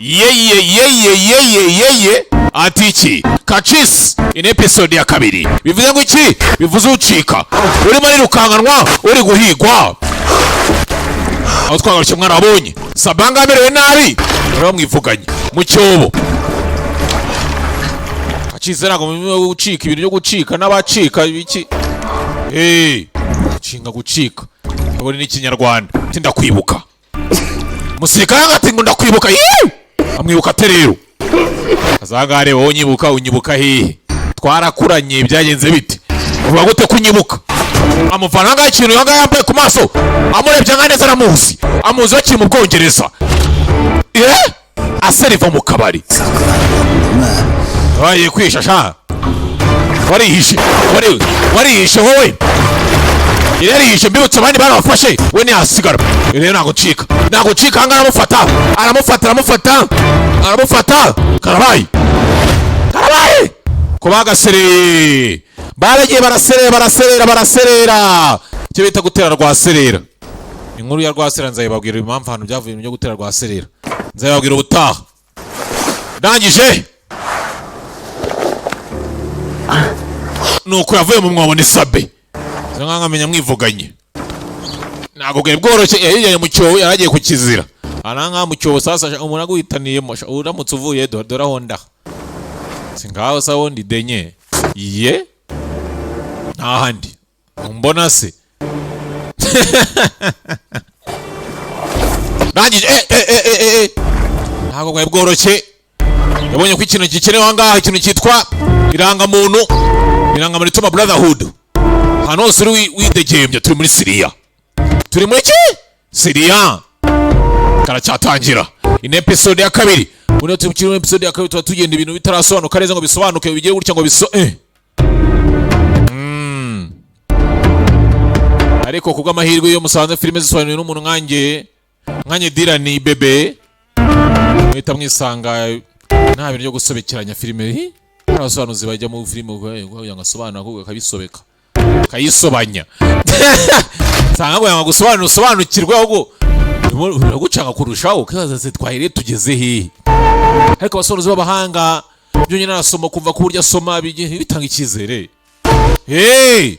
Yeye yeye yeye yeye, ati iki? Kaçış in episode ya kabiri bivuze ngo iki? Bivuze ucika, urimo arirukankanwa, uri guhigwa. Aho twagarukiye, mwarabonye Sabanga amerewe nabi, bari bamwivuganye mu cyobo. Kaçış ntabwo mu gucika, ibintu byo gucika n'abacika ibiki, gucinga, gucika, ubwo ni ikinyarwanda. Ati ndakwibuka. Umusirikare ati ngo ndakwibuka. Yeee! Amwibuka ate rero? Azangare wowe unyibuka, unyibuka hehe? Twarakuranye, byagenze bite? Uvuga gute kunyibuka? Amuvana ngaho ikintu yanga yambaye ku maso, amurebye nka neza aramuzi, amuzi bakiri mu Bwongereza, aseriva mu kabari. Wagiye kwisha sha, warihishe, warihishe wowe. Yari yarihishe, mbibutse abandi barabafashe, we ntiyasigara. Rero ntabwo ncika, ntabwo ncika. Ahangaha aramufata, aramufata, aramufata, aramufata. Karabaye, karabaye ko bagasereye, baragiye baraserera, baraserera, baraserera, icyo bita gutera rwaserera. Inkuru ya rwaserera nzayibabwira, impamvu ahantu byavuye byo gutera rwaserera nzayibabwira ubutaha. Ndangije nuko yavuye mu mwobo ni Sabe izo nka nkamenya mwivuganye, ntabwo bwari bworoshye. Yayijyanye mu cyobo, yaragiye ku kizira aha ngaha mu cyobo. Sasa umuntu aguhitaniyemo sha, uramutse uvuye dore dore aho ndaha si ngaho sawa ndi denye ye, nta handi mbona se. Ndangije. Ntabwo bwari bworoshye. Yabonye ko ikintu gikenewe aha ngaha, ikintu cyitwa irangamuntu, irangamuntu ituma brotherhood ahantu hose uri widegembya. Turi muri Siriya, turi muri ki? Siriya. Karacyatangira in episode ya kabiri. Muri turi muri episode ya kabiri, tuba tugenda ibintu bitarasobanuka neza ngo bisobanuke, bigire gutya ngo biso. Ariko kubw'amahirwe, iyo musanze filime zisobanuwe n'umuntu nkanjye Dirani bebe, muhita mwisanga nta bintu byo gusobekeranya filime. Hi? Hari abasobanuzi bajya mu filime kugira ngo asobanure, ahubwo akabisobeka, akayisobanya. Nsanga ngo yanga gusobanura usobanukirwe, ahubwo biragucanga kurushaho, ukibaza se twahiriye tugeze hehe? Ariko abasobanuzi b'abahanga byonyine arasoma, kumva ko uburyo asoma bitanga icyizere. Hey!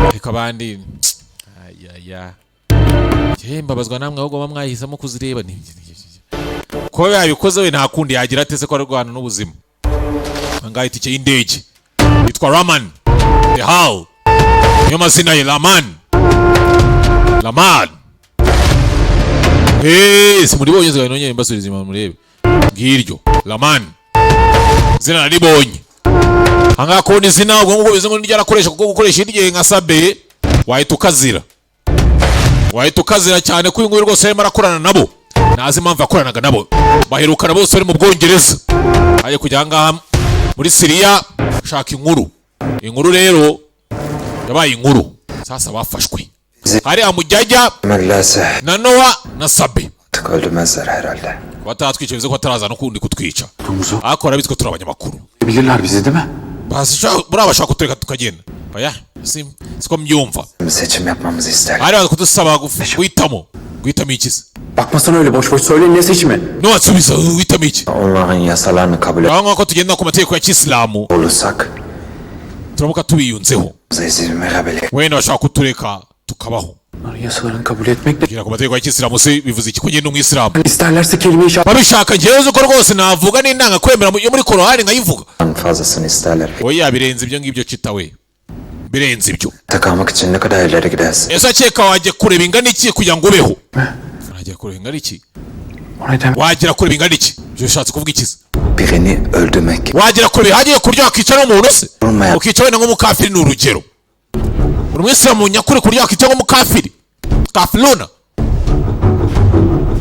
Ariko abandi ayaya, mbabazwa namwe ahubwo muba mwahisemo kuzireba. Kuba yabikoze we nta kundi yagira atese ko arwana n'ubuzima. Angahe itike y'indege? Yitwa Raman The Hal, niyo mazina ye, Raman, Raman. Hey, simuribonye zigaye, nongeye mbasubiza inyuma murebe. Ngiryo Raman, izina naribonye ahangaha. Kubona izina ubwo ngubwo bivuze ngo niryo arakoresha, kuko gukoresha irye nka Sabe wahita ukazira, wahita ukazira cyane ko uyu nguyu rwose arimo arakorana nabo. Ntazi impamvu yakoranaga nabo, baherukana bose bari mu Bwongereza. Aje kujya ahangaha muri Siriya gushaka inkuru. Inkuru rero yabaye inkuru. Sasa bafashwe hariya Mujyajya Mallase na Nowa na Sabe. Artık öldürmezler herhalde. Batatwica bivuze ko bataraza no kundi kutwica, ariko barabizi ko turi abanyamakuru. Bilirler bizi, değil mi? Buriya bashaka kutureka tukagenda. Oya, siko mbyumva. Seçim yapmamızı isterler. Bari baza kudusaba guhitamo. Guhitamo iki se? Bakmasana öyle boş boş, söyle ne seçimi? Ntiwasubiza, guhitamo iki? Onların yasalarını kabul Urabona ko tugenda ku mategeko ya kisilamu, olursak turamuka tubiyunzeho, bize izin verebilir. Wenda bashaka kutureka tukabaho. Onların yasalarını kabul etmek de Kugira ku mategeko ya kisilamu se bivuze iki, ko ngenda umwisilamu? İsterlerse kelime-i şehadet Babishaka njyewe uzi ko rwose navuga n'indanga kwemera yo muri Korowani nkayivuga. Fazlasını isterler. Oya, birenze ibyo ngibyo cita we, birenze ibyo. Hayatta için ne kadar ileri gidersin? Ese akeka wajya kure bingana iki kugira ngo ubeho? Wagera kure bingana iki? O ne demek? Wagera kure bingana iki? Ibyo bishatse kuvuga iki se? Birini öldürmek Wagera kure bihagije ku buryo wakica n'umuntu se? Olmayan. Ukica wenda nk'umukafiri, ni urugero. Uri umwisilamu nyakuri ku buryo wakica nk'umukafiri, kafiruna?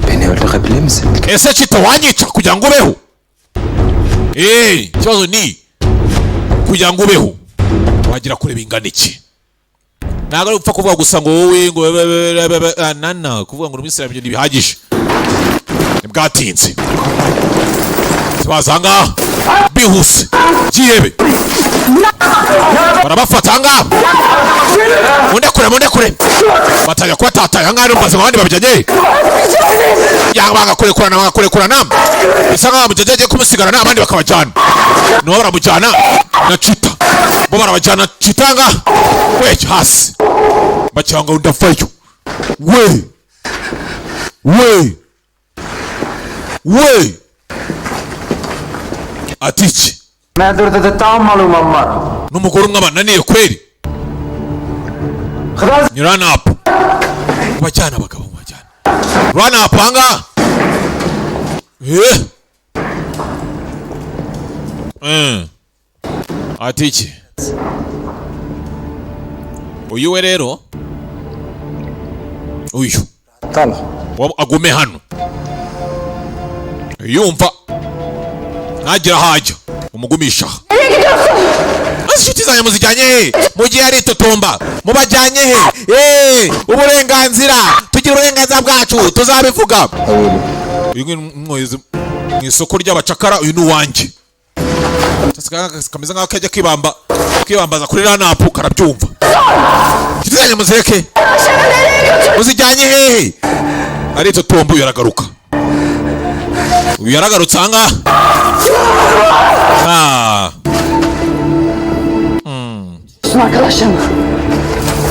Beni öldürebilir misin? Ese cita wanyica kugira ngo ubeho? Ikibazo ni kugira ngo ubeho wagera kure bingana iki? Ntabwo ari upfa kuvuga gusa ngo wowe ngo be- be- be- be- ah, nana kuvuga ngo uri umwisilamu, ibyo ntibihagije. Ntibwatinze, tubaza ahangaha bihuse byihebe. Barabafata ahangaha. Mundekure, mundekure! Batangira kubatatanya ahangaha. Numvaze ngo abandi babijyanye yanga, bagakurekurana, bagakurekurana. Bisa nkaho mujyajya agiye kumusigarana, abandi bakabajyana. Nibo baramujyana na Cita, bo barabajyana. Citanga we hasi bacyanga, ndavayo we, we, we! Ati iki? N'umugore umwe abananiye kweri. Ni run up, bajyana abagabo, bajyana run up ahangaha. Eh. Ati iki uyu we rero? Uyu agume hano, yumva ntagira aho ajya, umugumisha aha. Maze inshuti zanjye muzijyanye he mu gihe ari itotomba? Mubajyanye he? Eh, uburenganzira, tugira uburenganzira bwacu, tuzabivuga. Uyu nguyu ni umwohereza mu isoko ry'abacakara. Uyu ni uwanjye. Kameze nk'aho kajya kibamba kibambaza kuri ranapu, karabyumva. Inshuti zanjye muzireke, muzijyanye hehe? Ari itotomba. Uyu yaragaruka, uyu yaragarutse ahangaha. Ah.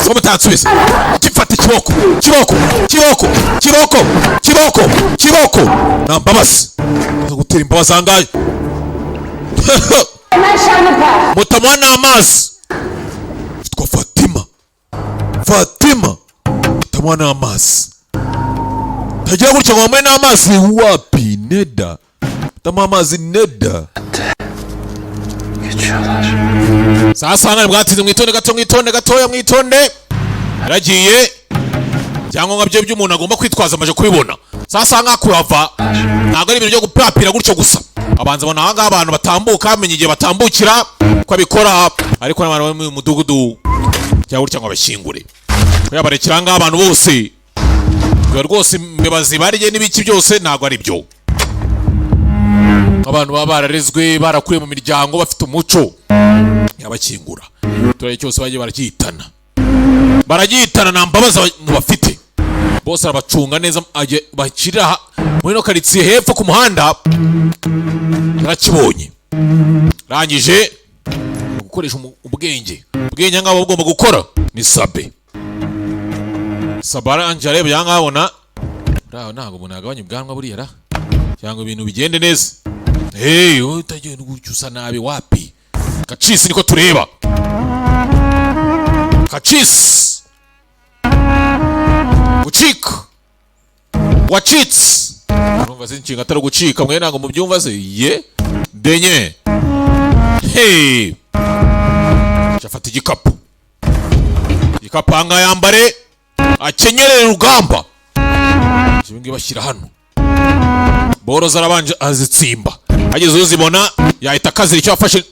Ko mutansubiza? Gifata ikiboko, kiboko, kiboko, kiboko, kiboko, kiboko! Nta mbabazi, gutera imbabazi ahangaha. Mutamuha n'amazi. Yitwa Fatima, Fatima. Mutamuha n'amazi, tagira gutya ngo bamuhe n'amazi. Wapi, neda, mutamuha amazi, neda. Sasa hano bwatinze. Mwitonde gato, mwitonde gatoya, mwitonde. Yaragiye, ibyangombwa bye by'umuntu agomba kwitwaza amaze kubibona. Sasa ngaha kuhava ntabwo ari ibintu byo gupapira gutyo gusa. Abanza abona aha ngaha abantu batambuka, amenya igihe batambukira ko abikora, ariko n'abantu bari mu mudugudu cyangwa gutya ngo abashyingure, kuyabarekera aha ngaha abantu bose ngo rwose imbeba zibarye n'ibiki byose, ntabwo ari byo. Abantu baba bararezwe, barakuriye mu miryango bafite umuco, yabakingura. Igiturage cyose bagiye baragihitana, baragihitana. Nta mbabazi abantu bafite, bose arabacunga neza. Bakirira muri ino karitsiye hepfo ku muhanda yarakibonye. Rangije gukoresha ubwenge, ubwenge ngabo bugomba gukora ni sabe sabe. Arangije areba aha ngaha, abona buriya ntabwo umuntu yagabanya ubwanwa buriya ra, cyangwa ibintu bigende neza. Hey, wowe utagenda gutya usa nabi, wapi? Kacisi niko tureba kacisi gucika wacitse. Urumva se inshinga atari gucika? Mwe ntabwo mubyumva se? Ye denye. Hey, afata igikapu, igikapu ahangaha, yambare, akenyerere urugamba. Ibi ngibi bashyira hano. Boro zarabanje azitsimba, hageze uzibona yahita akazira. Icyo yafashe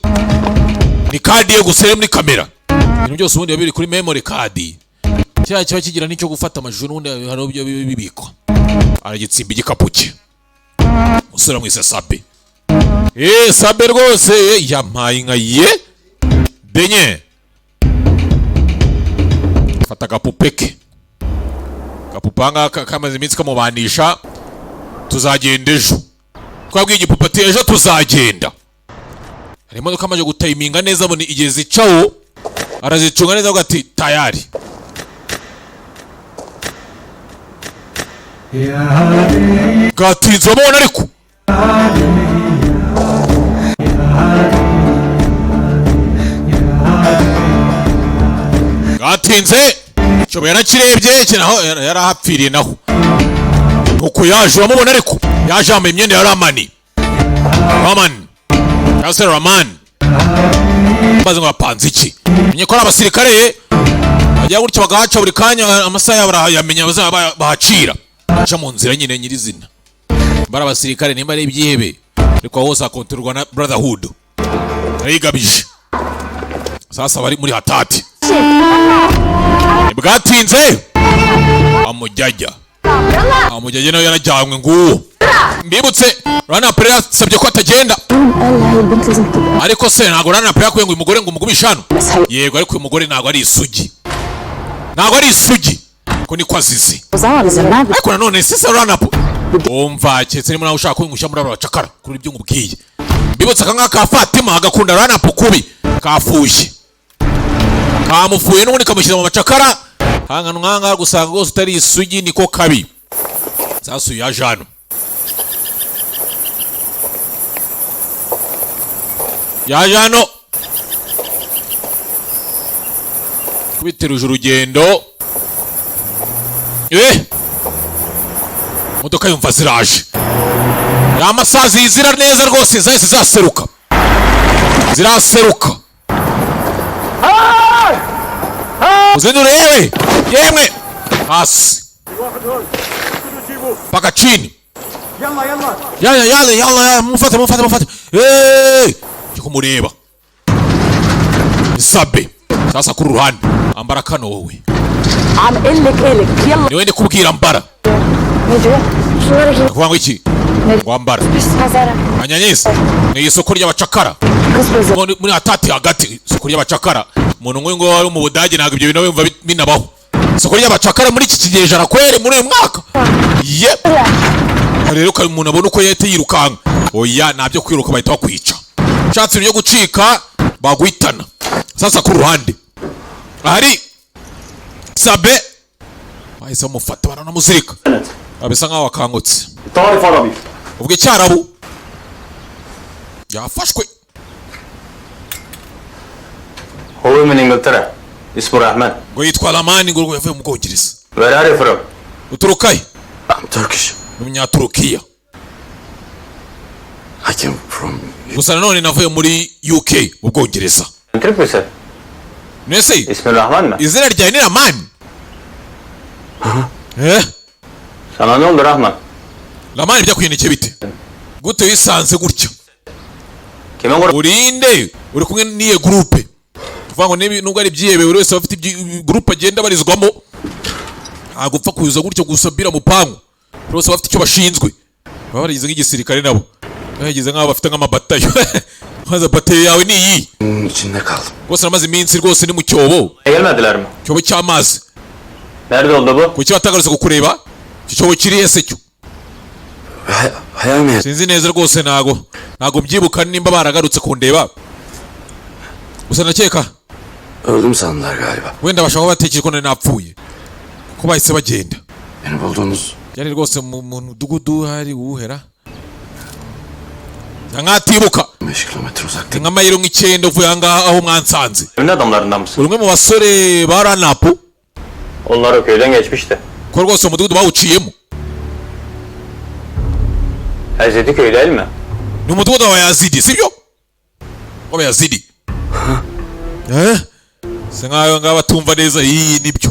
ni kadi ye gusa iri muri kamera. Ibintu byose ubundi biba biri kuri memory card, kiriya kiba kigira n'icyo gufata amashusho, n'ubundi hari ibyo bibikwa. Aragitsimba igikapu cye. Umusore amwise Sabe. Eh, Sabe rwose, yampaye inka ye denye. Fata agapupe ke, agapupe ahangaha kamaze iminsi kamubanisha. Tuzagenda ejo, twabwiye igipupe ati ejo tuzagenda. Hari imodoka amaze gutayiminga neza, abona igihe zicawo, arazicunga neza, avuga ati tayari. Bwatinze, urabona ariko bwatinze. Cyobo yarakirebye naho yarahapfiriye naho. Nuko yaje, uramubona, ariko yaje yambaye imyenda ya Ramani, Ramani cyangwa se Ramani. Maze ngo bapanze iki? Menye ko ari abasirikare bajya gutya bagahaca buri kanya, amasaha yabo barayamenya, bazaba bahacira, baca mu nzira nyine nyirizina. Bari abasirikare nimba ari ibyihebe, ariko aho hose hakontororwa na Brotherhood yarigabije. Sasa bari muri hatati, bwatinze. Amujyajya, amujyajya nawe yarajyanywe. Nguwo mbibutse, Rana Perera yasabye ko atagenda. قال هاي البنت لازم تبقى Ariko se ntabwo Ranapu yakwiye ngo uyu mugore ngo umugumishe hano? Yego, ariko uyu mugore ntabwo ari isugi, ntabwo ari isugi, ko niko azize. O zaman bizim nerede? Ariko nanone sisa Ranapu, umva, keretse niba nawe ushaka kwingusha muri aba bacakara kuri ibyo nkubwiye. Mbibutsa aka ngaka ka Fatima agakunda Ranapu kubi, kafuye, kamufuye n'ubundi kamushyira mu bacakara. Hangano nk'ahangaha gusanga rwose utari isugi niko kabi. Sasuye yaje hano. Yaje hano kubiteruje urugendo, imodoka yumva ziraje, ya masaha zizira neza rwose, zahise zaseruka, ziraseruka. Uzindure yewe yemwe, hasi mpaka chini. Yalla yalla yalla yalla, mufate mufate mufate. Eh, kumureba Sabe sasa kuri ruhande, ambara kano wowe. عم قلك إلك يلا. Niwe ndi kubwira, ambara. Ne diyor? Kuvuga ngo iki? Ngo ambara. Pazara. Anyanyisi ni isoko ry'abacakara. Kız pazarı. Muri atati hagati, isoko ry'abacakara. Umuntu nk'uyu nguyu wari mu Budage ntabwo ibyo bintu yumva binabaho, isoko ry'abacakara muri iki kinyejana kweri, muri uyu mwaka ye. Rero ko umuntu abona uko yahita yirukanka, oya, ntabyo kwiruka, bahita bakwica. Ushatse ibintu byo gucika baguhitana. Sasa ku ruhande ahari Sabe, bahise bamufata baranamuzirika, bisa nkaho wakangutse. تعرف عربي؟ Ubwo icyarabu yafashwe. هو من انجلترا، اسمه رحمن. Ngo yitwa Ramani, ngo yavuye mu Bwongereza. Where are you from? Uturukahe? I'm Turkish. Ni umunyaturukiya. I came from Gusa nanone navuye muri UK, mu Bwongereza. Türk müsün? Nese İsmin Rahman mı? izina ryawe ni Ramani? Eh. Sana ne oldu Rahman? Ramani, byakugendekeye bite? Gute wisanze gutya? Kimin grubu? Urinde uri kumwe n'iyo groupe? Kuvuga ngo nubwo ari ibyihebe, buri wese aba afite groupe agenda abarizwamo. Ntabwo upfa kuza gutyo gusa bira mupangu. Buri wese aba afite icyo bashinzwe, baba barigize nk'igisirikare nabo, bagize nk'aho bafite nk'amabatayo. Maze batayo yawe ni iyi? Bunun içinde kaldım. Rwose namaze iminsi rwose ni mu cyobo. Gelmediler mi? Cyobo cy'amazi. Nerede oldu bu? Kuki batagarutse kukureba? Icyo cyobo kiri ese cyo? Hayal mi? Sinzi neza rwose, ntago mbyibuka nimba baragarutse kundeba, gusa ndakeka Öldüm sandılar galiba. wenda bashobora kuba batekereje ko nari napfuye kuko bahise bagenda. Beni bulduğunuz Byari rwose mu mudugudu hari uwuhera nkatibuka. 5 kilometre uzakta. Nk'amayero nk' 9 uvuye ahangaha aho mwansanze. Ünlü adamlarından mısın? Uri umwe mu basore ba Ranapu? Onlar o köyden geçmişti. Ko rwose umudugudu bawuciyemo. Hazreti köy değil mi? Ni umudugudu w'Abayazidi, sibyo? W'Abayazidi, eh, se nk'ayo ngabo batumva neza iyi nibyo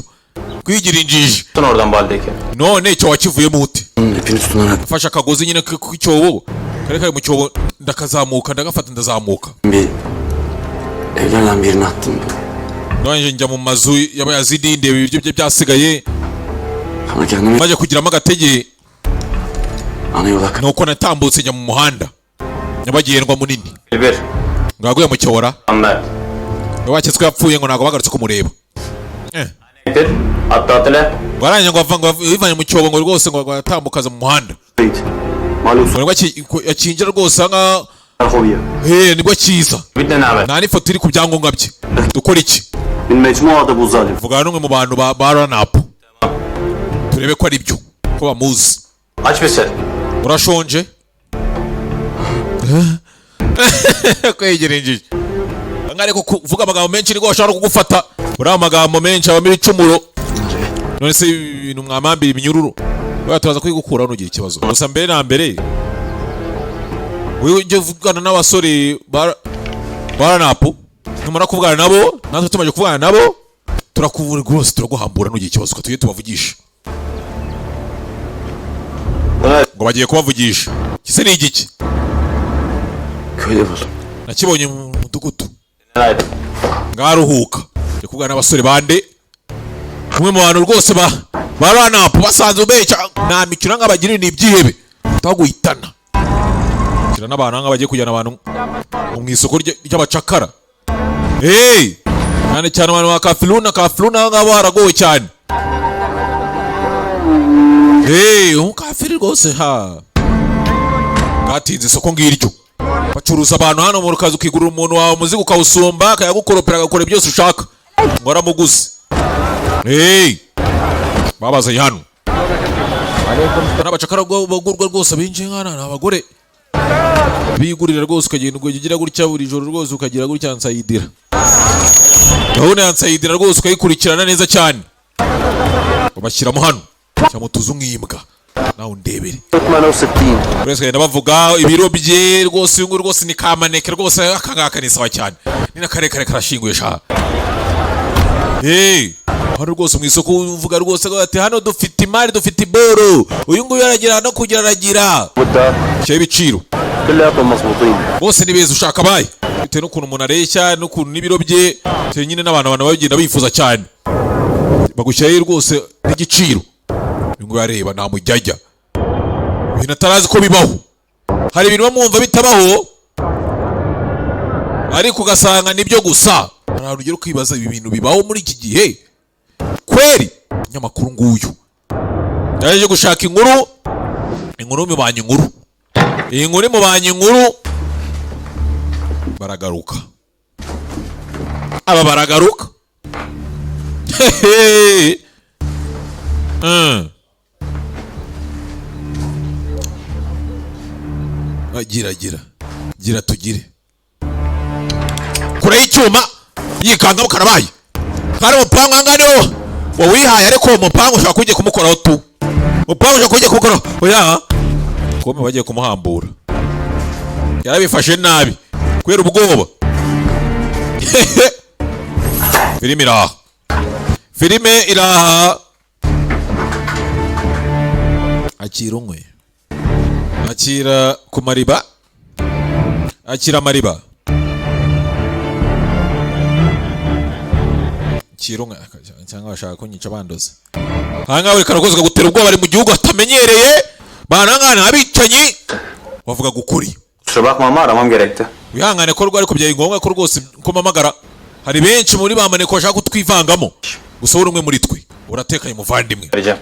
kwigira injiji. Oradan bu haldeki. None icyo wakivuyemo ute? Bunun ipini tutunarak Mfashe akagozi nyine k'icyobo kari kari mu cyobo, ndakazamuka, ndagafata, ndazamuka. Bir evlerden birine attım. Ndangije njya mu mazu y'Abayazidi, ndeba ibiryo bye byasigaye. Ama kendimi Maze kugiramo agatege, ana yola nuko natambutse njya mu muhanda nyabagendwa munini. Bir. Ngo yaguye mu cyora. Ahmet. Waketswe yapfuye, ngo ntabwo bagarutse kumureba. Eh. Nedir? Hatta hatırla. Ngo arangije ngo ava ngo yivanye mu cyobo, ngo rwose ngo atambuka aza mu muhanda. Malum. Ngo nibwo akinjira rwose aha. Hobiye. Eh, nibwo akiza. Bir de ne Nta n'ifoto iri ku byangombwa bye, dukora iki? Bir mecmuada bu zalim. Vugana n'umwe mu bantu ba Ranapu turebe ko ari byo, ko bamuzi. Aç mısın? Urashonje? Kwegera injiji aha, ariko kuvuga amagambo menshi niko bashobora kugufata. Uriya amagambo menshi abamo ibicumuro. None se ibintu mwamambira iminyururu, buriya turaza kwigukuraho nugira ikibazo. Gusa mbere na mbere wewe ujye uvugana n'abasore ba Ranapu. Numara kuvugana nabo, natwe tumaze kuvugana nabo, turakuvura rwose, turaguhambura nugira ikibazo. Tujye tubavugisha. Ngo bagiye kubavugisha. Kise ni igiki? Köyde buldum. Nakibonye mu mudugudu. Haydi. Ngaruhuka, ndi kuvugana n'abasore bande, umwe mu bantu rwose ba Ranapu basanze ubeca. Nta mikino nk'abagirira, ni ibyihebe taguhitana. Shyira n'abantu ahangaha bagiye kujyana abantu mu isoko ry'abacakara. Hey! Cyane cyane abantu ba Kafiluna, Kafiluna ahangaha baragowe cyane. Hey, umukafiri rwose ha. Katinze isoko ngiryo. Bacuruza abantu hano mu kazi, ukigurira umuntu wawe umuzigo ukawusumba, akayagukoropera, agakora byose ushaka. Ngo aramuguze. Hey! Babazanye hano. N'abacakara bagurwa rwose binjiye nkana ni abagore. Bigurira rwose, ukagenda ugira gutya buri joro rwose, ukagira gutya nsayidira. Gahunda ya nsayidira rwose ukayikurikirana neza cyane. Babashyiramo hano. Cyangwa tuzu nk'imbwa. Nawe undebere. 68. Buri wese agenda bavuga ibiro bye rwose. Uyu nguyu rwose ni kamaneke rwose, aka ngaka ni sawa cyane, ni na karekare karashinguye sha. Hey, hano rwose mu isoko uvuga rwose ati hano dufite imari, dufite iboro, uyu nguyu aragira no kugira aragira. والدار. Shyiraho ibiciro. كلياتهم مظبوطين. Bose ni beza, ushaka abaye bitewe n'ukuntu umuntu areshya n'ukuntu n'ibiro bye, bitewe nyine n'abantu, abantu bagenda bifuza cyane, bagushyiraho rwose n'igiciro. Uyu nguyu areba nta mujyajya, ibintu atarazi ko bibaho. Hari ibintu bamwumva bitabaho, ariko ugasanga nibyo gusa. Hari ahantu ugera ukibaza, ibi bintu bibaho muri iki gihe kweri? Umunyamakuru nguyu yaje gushaka inkuru, inkuru mubanye inkuru, iyi nkuru imubanye inkuru. Baragaruka aba, baragaruka. Hehe. Ah, gira gira gira tugire kure y'icyuma, yikangamo karabaye. Kandi umupangu ahangaha niwo wawihaye, ariko uwo mupangu ushobora kuba ugiye kumukoraho tu, umupangu ushobora kuba ugiye kumukoraho. Oya, kome bagiye kumuhambura, yarabifashe nabi kubera ubwoba. Filime iraha, filime iraha. Akira unywe, akira ku mariba, akira amariba, akira unywe, cyangwa bashaka kunyica bandoze ahangaha. Buri kantu kose kagutera ubwoba, ari mu gihugu atamenyereye, barangana abicanyi, bavuga ukuri. Kusura bakma ama aramam gerekti. Wihangane ko rwo, ariko byari ngombwa ko rwose ko mpamagara. Hari benshi muri ba maneko bashaka kutwivangamo, gusa wowe uri umwe muri twe, uratekanye muvandimwe. Vereceğim.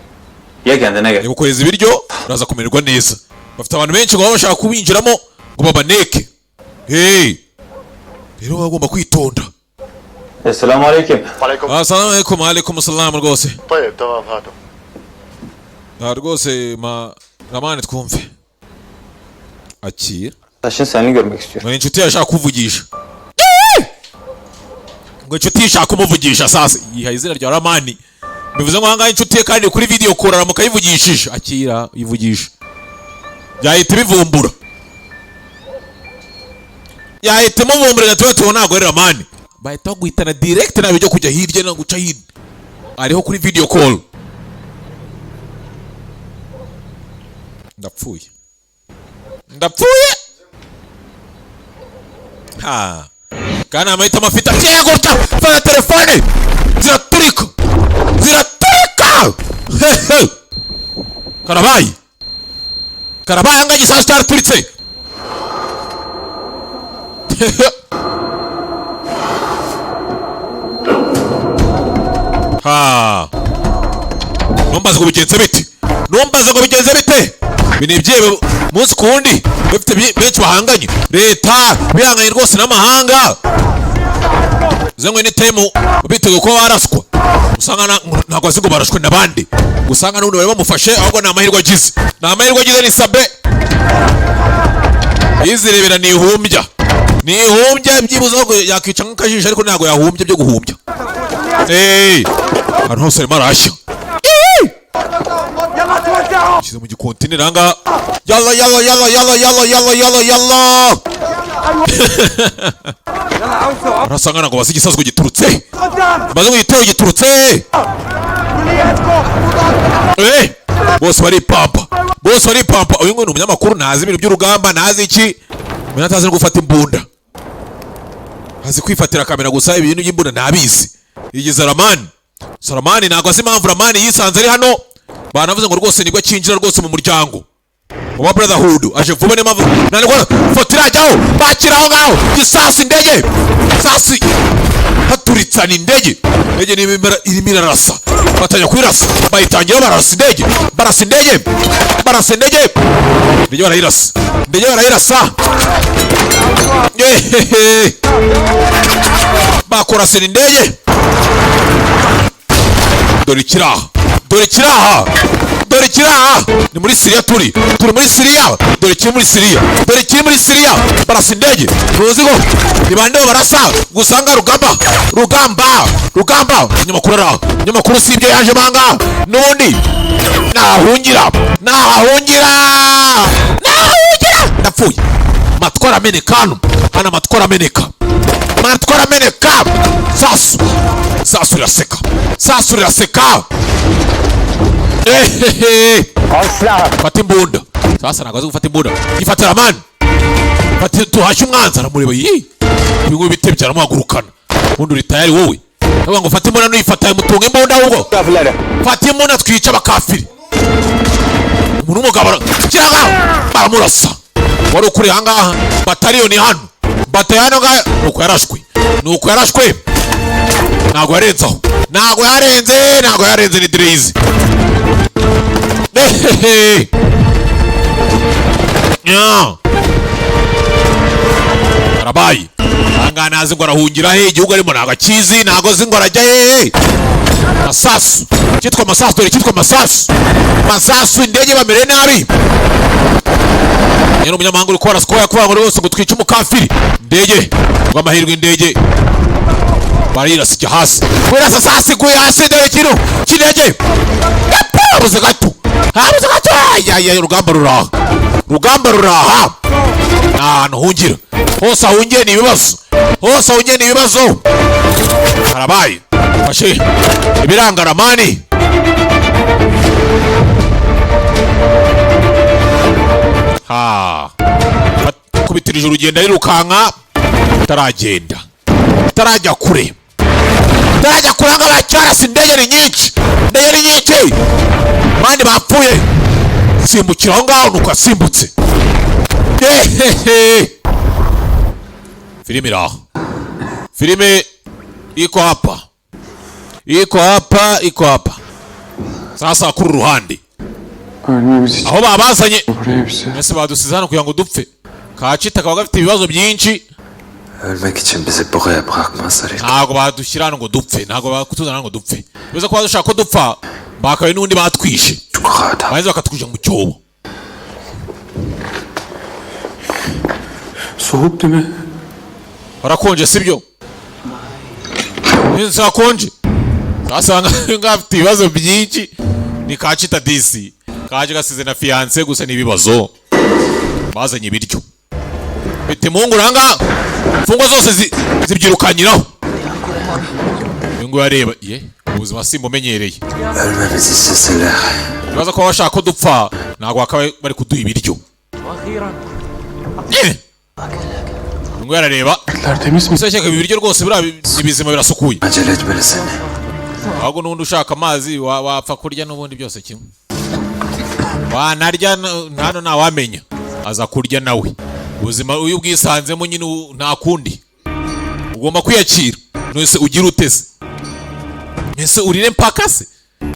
Ye kendine gel. Gukohereza ibiryo, uraza kumererwa neza. Bafite abantu benshi ngo baba bashaka kubinjiramo ngo babaneke. Hey, rero baba bagomba kwitonda. Esselamu aleyküm. Assalamu alaikum. Alaikum salam rwose. طيب تمام هاتوا. Nta rwose ma ramani twumve, akira. Taşın seni görmek istiyor. Ngo inshuti ye ashaka kuvugisha, ngo inshuti ye ishaka kumuvugisha. Sasa yihaye izina rya Ramani, bivuze ngo ahangaha inshuti ye kandi kuri video call aramuka ayivugishije. Akira yivugisha, yahita ibivumbura, yahita imuvumbura igahita tubona ntabwo ari Ramani, bahita baguhitana direct, ntabwo byo kujya hirya no guca hirya, ariho kuri video call. Ndapfuye, ndapfuye. Ha, kandi amahitamo afite aciye gutya, fata telefone ziraturika, ziraturika. Hehe, karabaye, karabaye, ahangaha igisasu cyaraturitse. Hehe. Ha, numbaze ngo bigenze bite, numbaze ngo bigenze bite. Ibi ni ibyebe umunsi ku wundi, bafite benshi bahanganye, leta bihanganye rwose n'amahanga zengwe n'itemu, biteguye kuba baraswa. Usanga ntabwo azi ngo barashwe n'abandi, usanga n'ubundi bari bamufashe, ahubwo ni amahirwe agize, ni amahirwe agize. Ni sabe izirebera, ni ihumbya, ni ihumbya. Byibuze ahubwo yakwica nk'akajisho, ariko ntabwo yahumbya byo guhumbya. Hey! Ahantu hose arimo arashya. Shyize mu gikontineri ahangaha. Yalla yalla yalla yalla yalla yalla yalla yalla. Arasa nkana ngo bazi igisasu ngo giturutse, bazi ngo igitero giturutse. Eh, bose baripampa, bose baripampa. Uyu nguyu ni umunyamakuru, ntazi ibintu by'urugamba, ntazi iki, umuntu atazi no gufata imbunda, azi kwifatira kamera gusa, ibintu by'imbunda ntabizi. Yigize Ramani. Saramani ntabwo azi impamvu Ramani yisanze ari hano. Banavuze ngo rwose nibwo akinjira rwose mu muryango. Wa Brotherhood aje vuba, niyo mpamvu ntabwo foto irajyaho. Bakira aho ngaho gisasu, indege sasi haturitsana indege. Indege niba irimo irarasa, batangira kuyirasa, bayitangira barasa indege, barasa indege, barasa indege, indege barayirasa, indege barayirasa. Yehehe, bakurasira indege. Dore ikiraha, dore ikiraha, dore ikiraha. Ni muri Siriya, turi muri Siriya. Dore ikiri muri Siriya, dore ikiri muri Siriya. Barasa indege, ntuzi ngo ni bande barasa gusanga. Rugamba, rugamba, rugamba. Umunyamakuru araha, umunyamakuru si ibyo yaje banga n'ubundi. Nahungira, nahungira, nahungira, ndapfuye. Amatwi arameneka hano, hano amatwi arameneka, amatwi arameneka. Sasu, sasu riraseka, sasu riraseka. Ehehe, fata imbunda sasa. Ntabwo azi gufata imbunda. Yifatira mani, fata tuhashye umwanzi. Aramureba yi, ibi ngibi bitebye, aramuhagurukana. Ubundi uri tayari wowe? Ndavuga ngo fata imbunda, nuyifata mutunga imbunda ahubwo. Fata imbunda twica abakafiri. Umuntu w'umugabo kiraga baramurasa. Wari ukuri ahangaha, bataliyoni hano, batayano ngaha. Nuko yarashwe, nuko yarashwe, ntabwo yarenze aho, ntabwo yarenze, ntabwo yarenze. Ni dirizi. Hehehe. Nya. Karabaye ahangaha, ntazi ngo arahungira he. Igihugu arimo ntabwo akizi, ntabwo azi ngo arajya hehe. Masasu cyitwa masasu, dore cyitwa masasu, masasu. Indege bamereye nabi. Nyine umunyamahanga uri kubara sikoya kuvuga ngo rwose ngo twice umukafiri. Indege rw'amahirwe, indege barayirasa ijya hasi, wirasa sasi iguye hasi. Dore ikintu cy'indege. Habuze gato, habuze gato. Ayaya, urugamba ruraha, urugamba ruraha. Nta hantu hungira, hose ahungiye ni ibibazo, hose ahungiye ni ibibazo. Harabaye, fashe ibirangaramani. Ha, kubitirije urugendo arirukanka, utaragenda, utarajya kure, utarajya kure ngo bacyarasa. Indege ni nyinshi, indege ni nyinshi, abandi bapfuye. Simbukira aho ngaho, nuko asimbutse. Hehehe, filime iri aho, filime iko hapa, iko hapa, iko hapa. Sasa kuri ruhande Ölmemiz için aho babazanye buraya bize. Mwese badusize hano kugira ngo dupfe. Kacita kaba gafite ibibazo byinshi. Ölmek için bizi buraya bırakmazlar ilk. Ntabwo badushyira hano ngo dupfe, ntabwo bakutuzana hano ngo dupfe. Bivuze ko badushaka ko dupfa, bakabaye n'ubundi batwishe. Çukura adam. Barangiza bakatwinjira mu cyobo. Soğuk değil mi? Barakonje, sibyo? Ntizakonje. Sasa ngafite ibibazo byinshi. Ni kacita disi kaje gasize na fiance gusa, ni ibibazo. Bazanye ibiryo bite impungure ngaha, imfungwa zose zibyirukanyiraho. Uyu nguyu areba ye, ubuzima simbumenyereye. Ölmemizi isteseler. Ibibazo kuba bashaka ko dupfa, ntabwo bakaba bari kuduha ibiryo. Eh! Uyu nguyu arareba. Temiz mi? Gusa shyaka ibi biryo rwose buriya ni bizima, birasukuye. Acele etmelisin. Ahubwo n'ubundi ushaka amazi wapfa kurya n'ubundi byose kimwe wanarya hano, ntawamenya aza kurya nawe. Ubuzima iyo ubwisanzemo nyine nta kundi, ugomba kwiyakira. None ugira uteze ese urire mpaka se?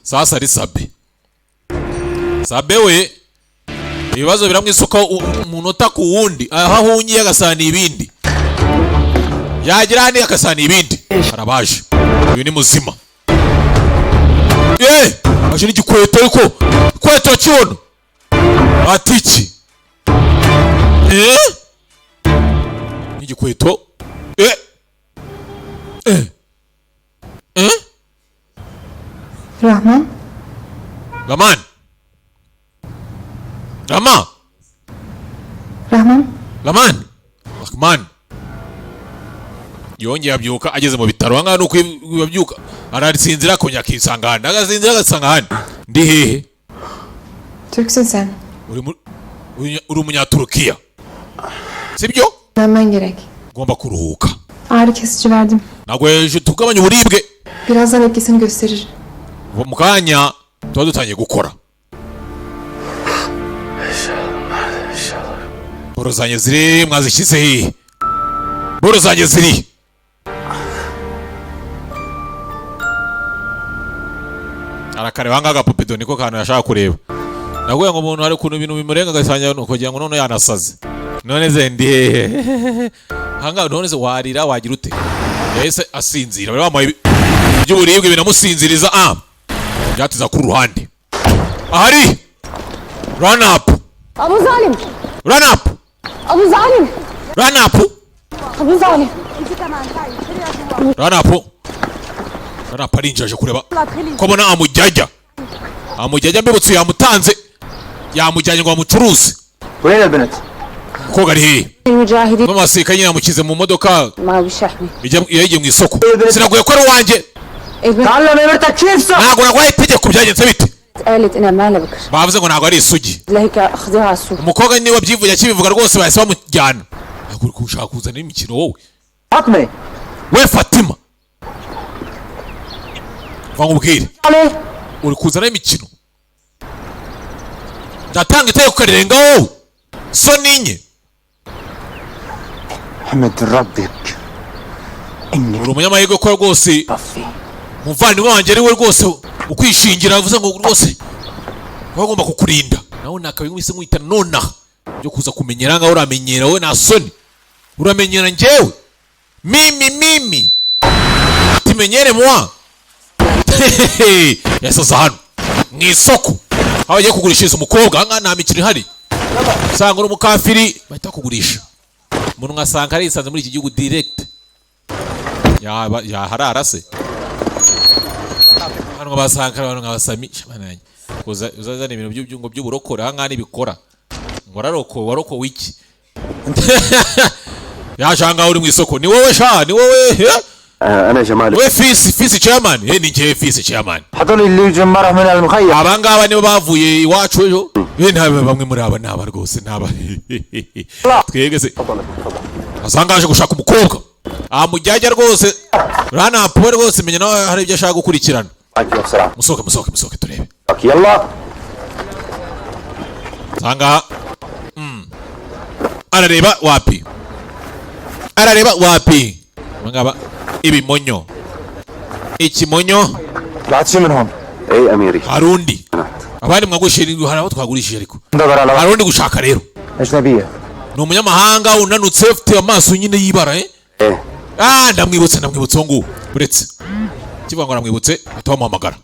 Sasa ari Sabe, Sabe we ibibazo biramwisuka umunota ku wundi. Aho ahungiye agasana ibindi, yagira hano agasana ibindi. Harabaje uyu ni muzima. Ye aje n'igikweto, ariko ikweto kibona ati iki eh n'igikweto eh eh eh. Rahman, Rahman, Rama. Rahman, Rahman, Rahman. Yongeye abyuka ageze mu bitaro. Ahangaha nuko abyuka arasinzira, akongera akisanga ahandi, agasinzira agasanga ahandi. Ndi hehe? Türksün sen. Uri umunyaturukiya, sibyo? Dinlenmen gerek. Ugomba kuruhuka. Ağrı kesici verdim. Ntabwo hejuru tugabanya uburibwe. Birazdan etkisini gösterir. Mu kanya tuba dutangiye gukora. Boro zanjye ziri, mwazishyize hehe? Boro zanjye ziri. Arakareba ahangaha agapupido, niko kantu yashaka kureba. Nakuvuga ngo umuntu hari ukuntu ibintu bimurenga, agasanga kugira ngo none yanasaze. None ze ndi hehe ahangaha? None se warira wagira ute? Yahise asinzira. Bari bamuhaye iby'uburibwe binamusinziriza. Byatiza ku ruhande ahari run up. أبو ظالم. Run up. أبو ظالم. Run up. أبو ظالم. Run up, run up. Arinjira aje kureba ko abona amujyajya, amujyajya. Mbibutse, yamutanze, yamujyanye ngo bamucuruze. وين البنت؟ Umukobwa ari hehe? المجاهدين. N'amasirikare nyine yamushyize mu modoka. ما بشحني. Yagiye mu isoko. Sinaguye ko ari uwanjye. البنت تعلم امرتك كيف صح؟ Ntabwo naguhaye itegeko? Byagenze bite? قالت إنها ما بكر. Bavuze ngo ntabwo ari isugi. لهيك أخذوها على السوق. Umukobwa niba abyivuye, akibivuga rwose, bahise bamujyana. Ntabwo uri gushaka kuzana imikino wowe. فاطمه. We Fatima, va nkubwire. عليه. Uri kuzana imikino, ndatanga itegeko ukarirenga wowe so ninye. احمد ربك. Uri umunyamahirwe ko rwose umuvandimwe wanjye ari we rwose ukwishingira. Avuze ngo rwose kuba agomba kukurinda nawe nakabaye wese nkwita nonaha byo kuza kumenyera ngaho. Uramenyera wowe, nta soni, uramenyera njyewe. Mimi mimi timenyere mwa yasaza hano mu isoko aho bagiye kugurishiriza umukobwa. Ahangaha nta mikino ihari, usanga uri umukafiri bahita bakugurisha. Umuntu ngasanga arisanze muri iki gihugu direct yaba yaharara se. Hano nk'abasankara, abantu nk'abasami shabana, kuza uzazana ibintu by'ubyungo by'uburokore ahangaha ntibikora. Ngo wararokowe, warokowe iki? Yaje ahangaha, uri mu isoko, ni wowe sha, ni wowe eh? انا جمال. We fisi, fisi chairman, ni njyewe fisi chairman. هذول اللي يجوا امبارح من المخيم. Aba ngaba nibo bavuye iwacu ejo. Ntaba bamwe muri aba naba rwose naba twebwe se asanga aje gushaka umukobwa amujyajya rwose. Ranapuwe rwose, menya nawe hari ibyo ashaka gukurikirana. بسرعه. Musohoke, musohoke, musohoke turebe. يلا. Sanga arareba wapi, arareba wapi. Aba ngaba ibimonyo, ikimonyo. بعد شي منهم اي اميري. Hari undi, abandi mwagurishije, hari abo twagurishije ariko ندور على hari undi gushaka rero. اجنبيه. Ni umunyamahanga unanutse, ufite amaso nyine y'ibara. ايه. Ah, ndamwibutse, ndamwibutse uwo nguwo. Uretse kivuga ngo aramwibutse, bahita bamuhamagara.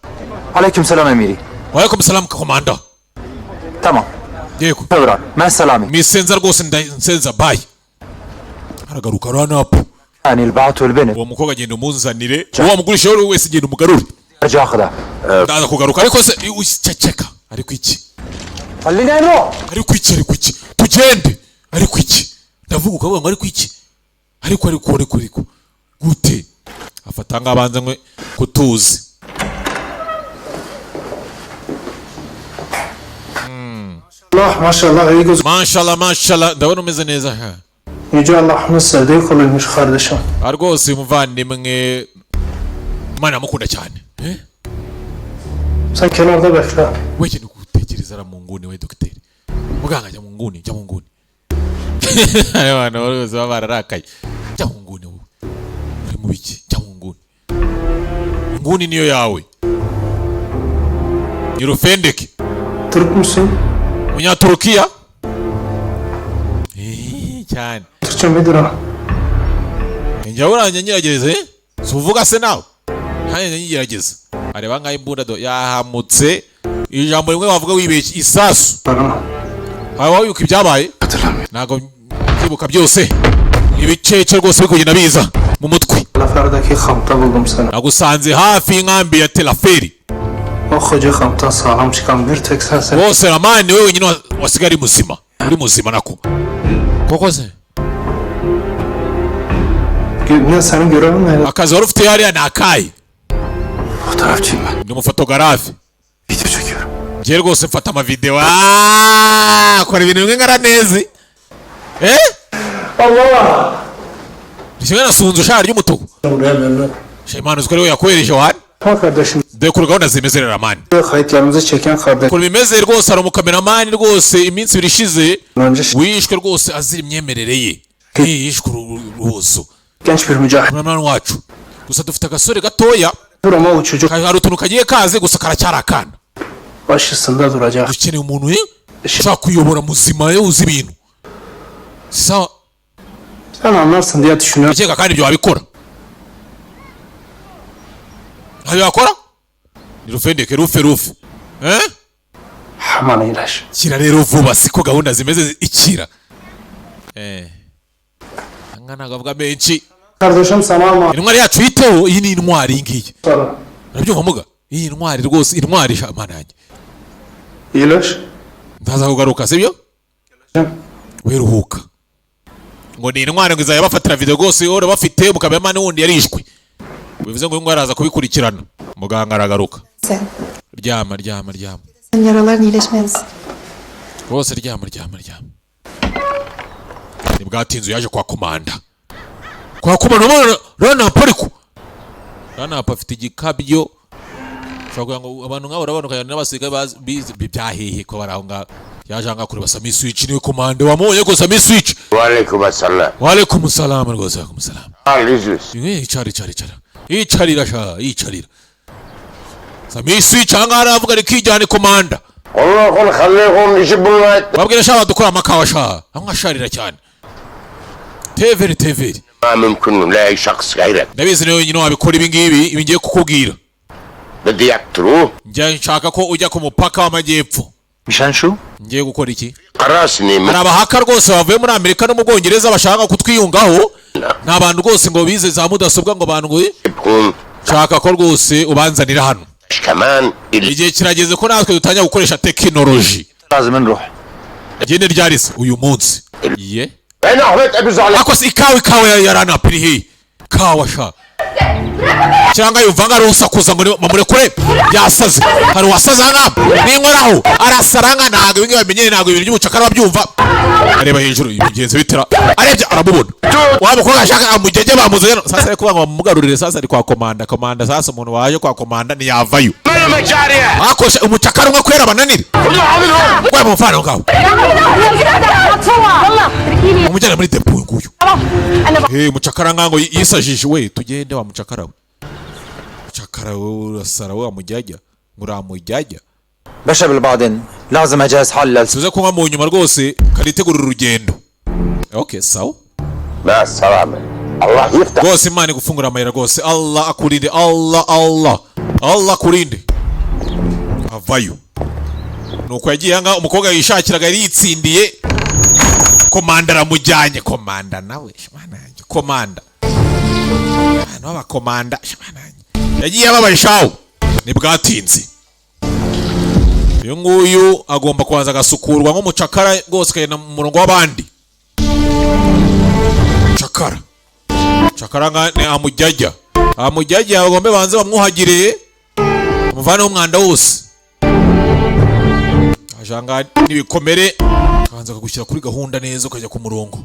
عليكم السلام اميري. Walaikum salam komanda. تمام. Yego. فورا، مع السلامه. Misenza rwose, nsenza, bye. Aragaruka ranapu. يعني البعث والبنت. Uwo mukobwa agenda umunzanire, uwo wamugurisha uwo wese genda umugarure. ارجع اخذها. Ndaza kugaruka ariko se uceceka, ariko iki? خلينا نروح. Ariko iki, ariko iki, tugende, ariko iki, ndavuga ukavuga ngo ariko iki, ariko ariko ariko ariko gute? Afata ngabanza nkwe kutuzi. Allah maşallah iyi gözüküyor. Mashallah, mashallah, ndabona umeze neza ha. Yüce Allah onu sevdiği kuluymuş kardeşim. Ah, rwose uyu muvandimwe Imana iramukunda cyane. Eh? Sen kenarda bekle. We kintu gutekereza ara mu nguni. We dogiteri, muganga, jya mu nguni, jya mu nguni. Abantu bose baba bararakaye. Jya mu nguni, wowe uri mu biki? Jya mu nguni, inguni niyo yawe ni rufendeke. Türk müsün? Munyaturukiya. Cyane. Türkçem iyidir ha. Njya uranjye ngerageza, eh? Si uvuga se nawe nkanjye ngerageza. Areba nkaho imbunda do yahamutse, ijambo rimwe wavuga wibeshye, isasu. Bana. Waba wibuka ibyabaye? Ntabwo mbyibuka byose, ibicece rwose biri kugenda biza mu mutwe. Laferdaki kampta buldum seni. Nagusanze hafi y'inkambi ya Telaferi. O koca kamptan sağlam çıkan bir tek sensin. Rwose Ramani niwe wenyine wasigaye ari muzima, uri muzima nako koko se. Ne senin görevin neydi? Akazi wari ufite hariya ni akahe? Fotoğrafçıyım ben. Ndi umufotogarafe. Video çekiyorum. Njye rwose mfata amavideo. Akora ibintu bimwe nka Ranezi, eh. Allah! Ni kimwe na Sunzu shara ry'umutuku. Buraya böyle. Shimana, uziko ariwe yakohereje wani. Kardeşim Dore ukuntu gahunda zimeze rero mani. Kayıtlarımızı çeken kardeşim. Ukuntu bimeze rwose, hari umukameramani rwose iminsi 2 ishize Önce wishwe rwose azira imyemerere ye. Yishwe urubozo. Genç bir mücahit. Kameramani wacu. Gusa dufite agasore gatoya. Ama o çocuk Hari utuntu kagiye kaze, gusa karacyari akana. Başısında duracak. Dukeneye umuntu ushaka kuyobora muzima, uzi ibintu. Sawa. Sen anlarsın diye düşünüyorum. Ndakeka kandi ibyo wabikora. Ntabyo wakora? Ni rufendeke rufe rufe. Eh? Aman iyileş. Kira rero vuba, siko gahunda zimeze, ikira. Anga ntabwo avuga menshi. Kardeşim sana ama Intwari yacu yiteho, iyi ni intwari iyi ngiyi. sana. Urabyumva muga? Iyi ntwari rwose, intwari mana yanjye. İyileş. Ndaza kugaruka, sibyo? Weruhuka. Ngo ni intwari, ngo izajya bafatira video rwose ora bafite umukameramani wundi yarishwe. Bivuze ngo uyu nguyu araza kubikurikirana. Muganga aragaruka. Sen. Ryama, ryama, ryama. Sen yaraların iyileşmez. Rwose ryama, ryama, ryama. Ntibwatinze yaje kwa komanda. Kwa komanda ubona Ranapa, ariko Ranapa afite igikabyo. Ushobora kugira ngo abantu nk'abo urabona ukajyana n'abasirikare bazi bize byahehe ko bari aho ngaho. Yaje aha ngaha kureba Sami Switch, niwe komanda wamubonye ko Sami Switch. وعليكم السلام. Waalaikum salam rwose, waalaikum salam. Alizus. Icara, icara, icara. Icarira sha, icarira. Sami Switch aha ngaha aravuga ari kijyane komanda. والله خليهم يجيبوا لنا Babwira sha badukora amakawa sha. Aho nkasharira cyane. Teveri, teveri. ما ممكن نلاقي شخص غيرك. Ndabizi niwe wenyine wabikora ibi ngibi, ibi ngiye kukubwira. بدي اياك تروح Njya nshaka ko ujya ku mupaka w'amajyepfo. مشان شو؟ Ngiye gukora iki? قراصني Hari abahaka rwose bavuye muri Amerika no mu Bwongereza bashaka kutwiyungaho. Ni abantu rwose ngo bize za mudasobwa, ngo abantu ngo بكون nshaka ko rwose ubanzanira hano. كمان اللي Igihe kirageze ko natwe dutangira gukoresha tekinoloji. لازم نروح. Igende ryarise uyu munsi. Ye? انا احمد ابو زعلان. Ako se ikawa ya Ranapa iri hehe? Kawa sha. Cyangwa yumva ngo arusakuza ngo bamurekure, yasaze. Hari uwasaze aha ngaha ninkoraho arasara, nka ntabwo ibi ngibi bamenyere, ntabwo ibintu by'ubucakara babyumva. Areba hejuru ibigenzi bitera, arebye aramubona wa mukobwa ashaka amugege bamuzanye. Sasa ari kuvuga ngo bamugarurire, sasa ari kwa komanda. Komanda sasa, umuntu waje kwa komanda ntiyavayo. Akosha umucakara umwe kwera bananire we mumvane aho ngaho, umujyane muri depo uyu nguyu. Hey, umucakara ngango yisajije we, tugende wa mucakara we. Mucakara we urasara we, wamujyajya uramujyajya. بشرب بعدين لازم اجهز حالي للسفر. Tuze kunywa mu nyuma rwose, karitegura urugendo. Okay, sawa. مع السلامة، الله يفتح. Rwose Imana igufungura amayira rwose, Allah akurinde, Allah, Allah, Allah akurinde. Avayo nuko yagiye anga umukobwa yishakiraga yari yitsindiye, komanda aramujyanye. Komanda nawe shimana yanjye, komanda, abantu b'abakomanda, shimana yanjye, yagiye ababaye shawo. Ntibwatinze uyu nguyu agomba kubanza agasukurwa nk'umucakara rwose, akagenda mu murongo w'abandi cakara. Cakara nka ni amujyajya, amujyajya bagombe banze bamwuhagire, bamuvaneho umwanda wose ajanga n'ibikomere, akabanza akagushyira kuri gahunda neza, ukajya ku murongo.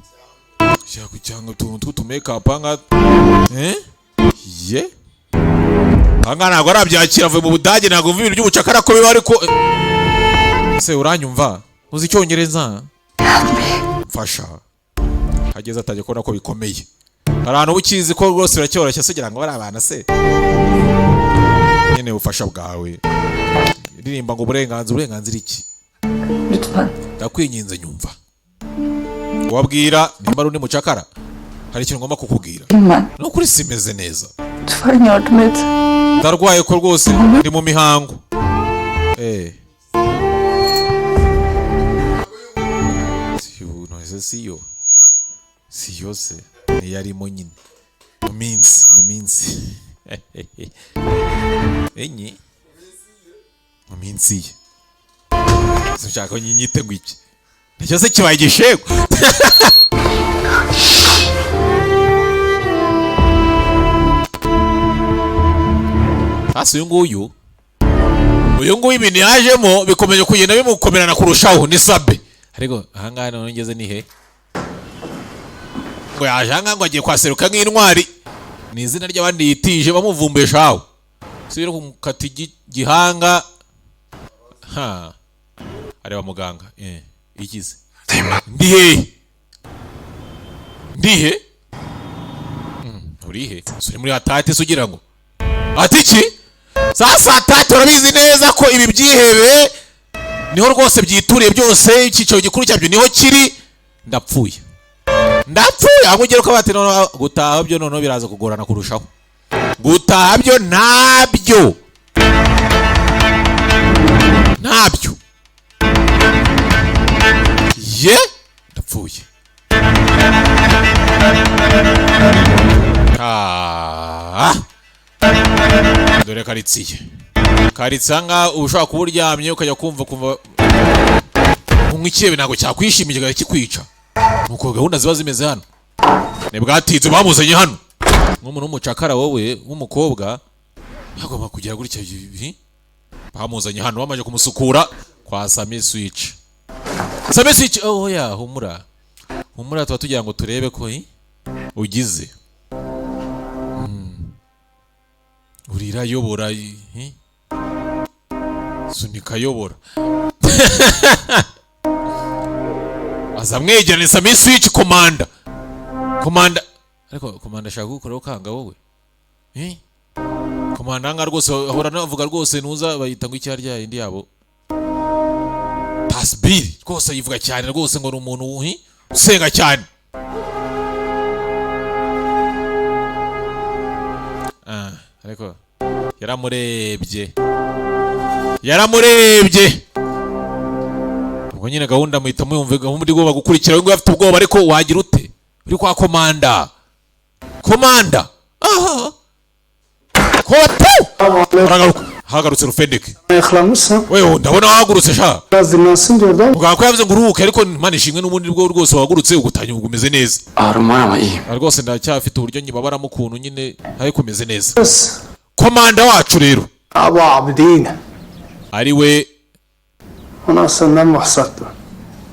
Shyira ku cyangwa utuntu tw'utumekapu aha, eh ye, aha ngaha ntabwo arabyakira, avuye mu Budage, ntabwo mva ibintu by'ubucakara ko biba, ariko se uranyumva, uzi icyongereza? Mfasha. Ageze atangiye kubona ko bikomeye. Hari ahantu uba ukizi ko rwose biracyoroshye se, ugira ngo bari abana se nyine ubufasha bwawe. Ririmba ngo uburenganzira, uburenganzira iki? Lütfen. Ndakwinginze nyumva, wabwira nimba ari undi mucakara, hari ikintu ngomba kukubwira. Ben. Ni ukuri simeze neza. Lütfen yardım et. Ndarwaye ko rwose ndi mu mihango. Siyo, siyo, siyo se ntiyarimo nyine mu minsi enye, mu minsi ye. Sinshaka ko nyinyite ngo iki nicyo se kibaye igishego. Hasi uyu nguyu ibintu yajemo bikomeje kugenda bimukomerana kurushaho. Ni sabe, ariko ahangaha noneho ngeze ni he? Ngo yaje ahangaha ngo agiye kwaseruka nk'intwari, ni izina ry'abandi yitije bamuvumbesha aho. Si no kumukata igihanga. Ha, areba muganga, ikize. Ndi hehe? Ndi he? Uri he? Si uri muri Hatate se? Ugira ngo ati iki? Sasa Hatate, urabizi neza ko ibi byihebe niho rwose byituriye byose, icyicaro gikuru cyabyo niho kiri. Ndapfuye, ndapfuye. Aho ugera uko bati noneho gutaha byo noneho biraza kugorana kurushaho. Gutaha byo ntabyo, ntabyo. Ye, ndapfuye. Ah, dore karitsiye, karitsiye ahangaha uba ushobora kuba uryamye ukajya kumva kunywa ikihebe ntabwo cyakwishimiye, kikajya kikwica. Nuko gahunda ziba zimeze hano. Ntibwatinze bamuzanye hano nk'umuntu w'umucakara. Wowe w'umukobwa agomba kugira gutya ibi. Bamuzanye hano bamaze kumusukura kwa Sami Switch. Sami Switch, oh ya, humura, humura, tuba tugira ngo turebe ko ugize. Urira yobora, sunika yobora, aza mwegerane. Sami Switch, komanda, komanda, ariko komanda ashaka kugukoraho kanga wowe. Komanda ahangaha rwose ahora anavuga rwose, ntuza bayita ngo icyarya indi yabo tasbiri rwose, yivuga cyane rwose ngo ni umuntu usenga cyane. Ah, ariko yaramurebye, yaramurebye. Ubwo nyine gahunda muhita muyumva, gahunda igomba gukurikira. We afite ubwoba, ariko wagira ute uri kwa komanda? Komanda aha kopu aragaruka, hagarutse rufendeke. Ayaklanmışsın. Wewe, ndabona wahagurutse sha. Biraz dinlensin diyordu ama. Muganga ko yavuze ngo uruhuke, ariko Imana ishimwe n'ubundi bwo rwose wahagurutse, ugutangira ubwo umeze neza. Ağrım var ama iyiyim. Rwose ndacyafite uburyo nyibabaramo ukuntu nyine, ariko umeze neza. Komanda wacu rero Abu Abidin. ari we Ona senden bahsetti.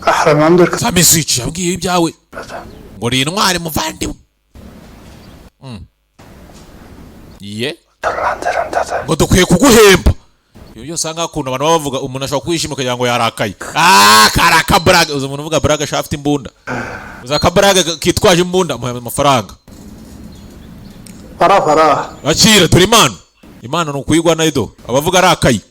Kahramandır. Sami Switch yabwiye ibyawe ngo uri intwari muvandimwe. Ye Hatırlandırın dedi. ngo dukwiye kuguhemba. Ibyo byose ahangaha ukuntu abantu baba bavuga, umuntu ashobora kwishima ukagira ngo yarakaye. Ah, kari akabaraga. Uzi umuntu uvuga baraga ashaka afite imbunda? Uzi akabaraga kitwaje imbunda? Amuha amafaranga. Para para. Akira, dore impano. Impano ni ukuyigwa nayo. Abavuga arakaye.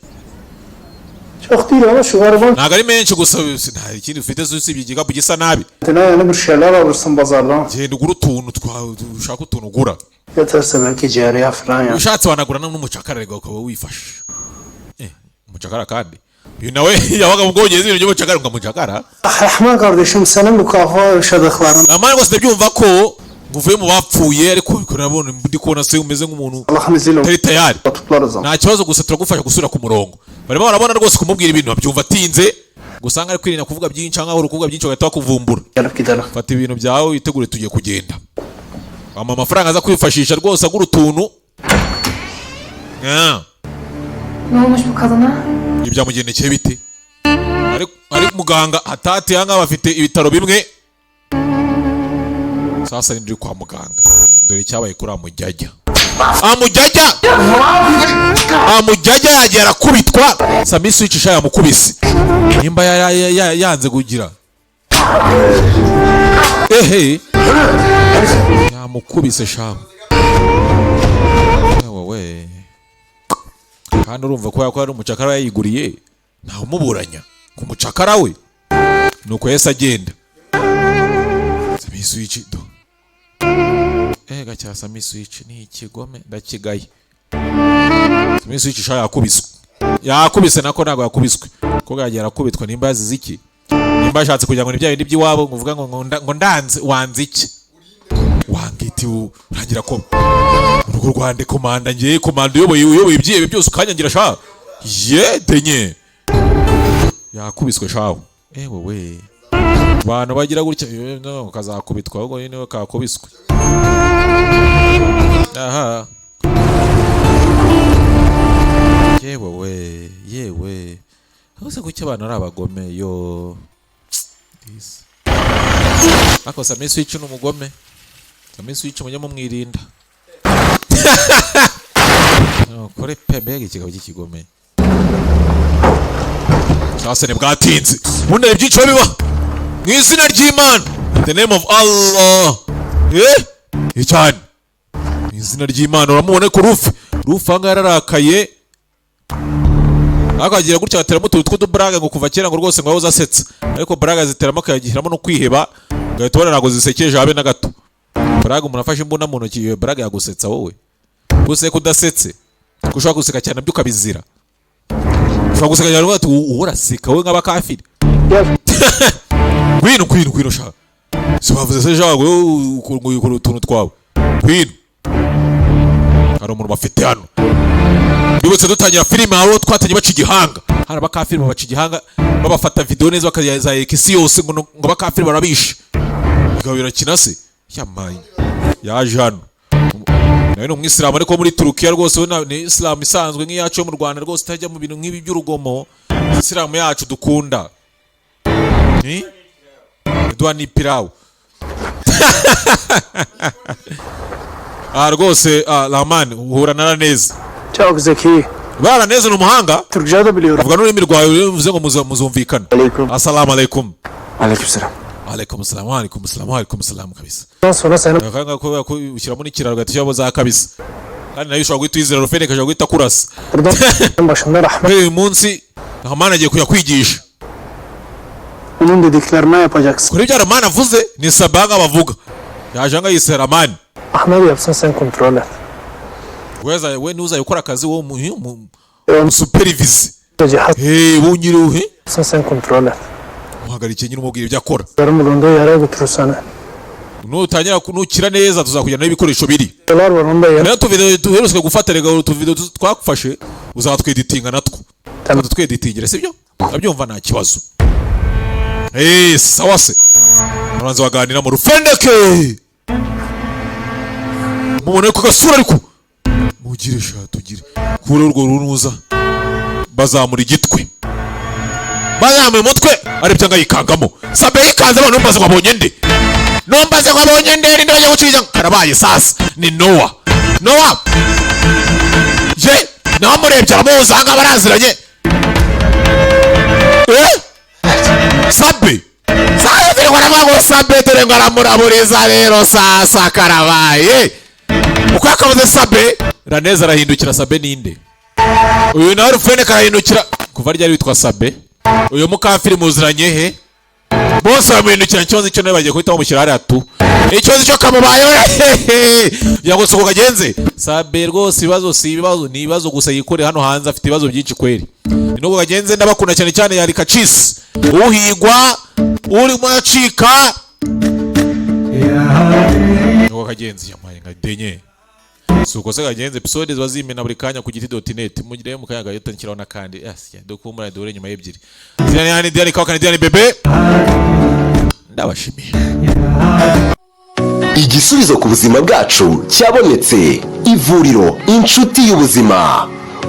Çok değil ama şu gariban Ntabwo ari menshi gusa nta ikindi ufite usibye igikapu gisa nabi. kendine yeni bir şeyler alırsın pazardan. Genda ugura utuntu twawe, ushaka utuntu ugura. Yeterse belki cariye falan ya. Ushatse wanagura n'umucakara rega ukaba wifashe. Umucakara kandi uyu nawe yabaga mu Bwongereza, ibintu by'umucakara ngo mucakara. Rahman kardeşim, senin bu kafa yaşadıkların Namara rwose ndabyumva ko ngo uvuye mu bapfuye, ariko nabona ndi kubona se umeze nk'umuntu Allah'ın izniyle utari tayari. tutarız ama. Nta kibazo, gusa turagufasha gusubira ku murongo. Barimo barabona rwose kumubwira ibintu babyumva atinze, gusa ari kwirinda kuvuga byinshi cyangwa uri kuvuga byinshi bagahita bakuvumbura. Gelip gidelim. Fata ibintu byawe witegure, tugiye kugenda. Ama amafaranga aza kwifashisha rwose agura utuntu. Ah. Ne olmuş bu kadına? Ibi byamugendekeye bite? Ari muganga hatati ahangaha bafite ibitaro bimwe. Sasa ndi kwa muganga, dore icyabaye kuri amujyajya. Amujyajya, amujyajya yagiye arakubitwa. Sami Switch sha yamukubise nimba yanze kugira ehe, yamukubise sha. Wewe kandi urumva ko yakora ari umucakara yayiguriye, ntawumuburanya ku mucakara we. Nuko yahise agenda. Sami Switch do ega cya Sami Switch ni ikigome, ndakigaye. Sami Switch sha yakubiswe, yakubise nako ntabwo yakubiswe ko yagiye arakubitwa. Nimba yazize iki? Nimba yashatse kugira ngo ni bya bindi by'iwabo, ngo uvuga ngo ndanze wanze iki, wangiti urangira ko urugo rwande komanda, ngiye komanda uyoboye ibyihebe byose ukanyangira sha. Ye denye yakubiswe shawo. Ewe we, abantu bagira gutya no kazakubitwa ahubwo nyine kakubiswe. Aha, yewe we, yewe, aho kuki abantu ari abagome yo? This. Ariko Sami Switch ni umugome. Sami Switch mujye mumwirinda. Kore pe, mbega ikigabo cy'ikigome! Sasa ntibwatinze, ubundi hari byinshi biba mu izina ry'Imana, in the name of Allah. Eh cyane, mu izina ry'Imana. Uramubona ko Rufi, Rufi ahangaha yararakaye, akagira gutya agateramo utuntu tw'udubaraga, ngo kuva kera ngo rwose ngo yahoze asetsa, ariko baraga ziteramo akayagishyiramo no kwiheba, ugahita ubona ntabwo zisekeje habe na gato. Baraga umuntu afashe imbunda mu ntoki, iyo baraga yagusetsa wowe? Gusa ko udasetse, ko ushobora guseka cyane nabyo ukabizira. Ushobora guseka cyane uvuga ati uwo uraseka wowe nk'abakafiri. Ngwino, ngwino, ngwino sha. Si bavuze se sha ngo ukora utuntu twawe? Ngwino, hari umuntu bafite hano. Bibutse dutangira filime, aho twatangiye baca igihanga. Hari abakafiri babaca igihanga, babafata video neza bakazayereka isi yose, ngo abakafiri barabishe. Bikaba birakina se yamaye. Yaje hano nawe ni umwisilamu, ariko muri Turukiya rwose we ni isilamu isanzwe nk'iyacu yo mu Rwanda rwose, itajya mu bintu nk'ibi by'urugomo. Isilamu yacu dukunda ni duha ni pirawu. Ah, rwose, ah, Rahman, uhura na neza. Çok zeki. Bara neza, ni umuhanga. Türkçe de biliyorum. Avuga n'ururimi rwawe, bivuze ngo muzumvikana. Aleyküm. Assalamu alaikum. Aleykümselam. Alaikum salam, alaikum salam, alaikum salam kabisa. Sonra seni Akanga kubera ko ushyiramo n'ikiraro ugahita ushyiramo za kabisa, kandi nayo ushobora guhita uyizira rufene ikashobora guhita kurasa. buradan başında rahmet. Muri uyu munsi Rahman agiye kujya kwigisha. Onun dediklerine yapacaksın. Kuri ibyo Rahman avuze, ni sabanga bavuga yaje anga yise Rahman. Ahmet yapsın, sen kontrol et. Weza we ntuzajya ukora akazi wowe supervise. Cihaz Hey, wowe nyiri uhe yapsın, sen kontrol et. Muhagarikiye nyine, umubwira ibyo akora. Zarın bulunduğu yere götürür seni. Nutangira nukira neza tuzakujyana n'ibikoresho biri. Dolar var onu da yer. Rero tuvidewo duherutse gufata, rega utuvidewo twagufashe uzatweditinga natwo. Tamam. Tweditingira, sibyo? Ndabyumva, nta kibazo. Sawa se, baranza baganira mu rufendeke, mubone ku gasura, ariko mugire sha tugire kure urwo runuza. Bazamura igitwe, bazamuye umutwe, aribyo ngo yikangamo. Sabe yikanze abantu, numbaze ngo abonye nde, numbaze ngo abonye nde, ninde bajya guciza? Karabaye sasa, ni Nowa. Nowa ye nawe amurebye aramuzi, ahangaha baraziranye. Eh, Sabe sasa dore ngo aravuga ngo Sabe, dore ngo aramuraburiza. Rero sasa karabaye, uko yakavuze Sabe, Raneza arahindukira. Sabe ninde uyu? Nawe Rufene karahindukira, kuva ryari witwa Sabe? Uyu mukafiri muziranye he? Bose bamuhindukira. Ikibazo cyo nawe bagiye guhita bamushyira hariya tu, ikibazo cyo kamubayeho kugira ngo suko kagenze. Sabe rwose ibibazo si ibibazo, ni ibibazo gusa yikoreye hano hanze, afite ibibazo byinshi kweri. Ni nuko kagenze. Ndabakunda cyane cyane. Yari Kacisi uhigwa urimo acika, nuko kagenze. Yamaye nka denye, si uko se kagenze? Episode ziba zimena buri kanya ku giti.net, mugire mu kanya gahita nshyiraho n'akandi. Yes, dukumura duhure nyuma y'ebyiri. Diane yani Diane Kawakani, Diane bebe, ndabashimiye. Igisubizo ku buzima bwacu cyabonetse. Ivuriro Inshuti y'Ubuzima,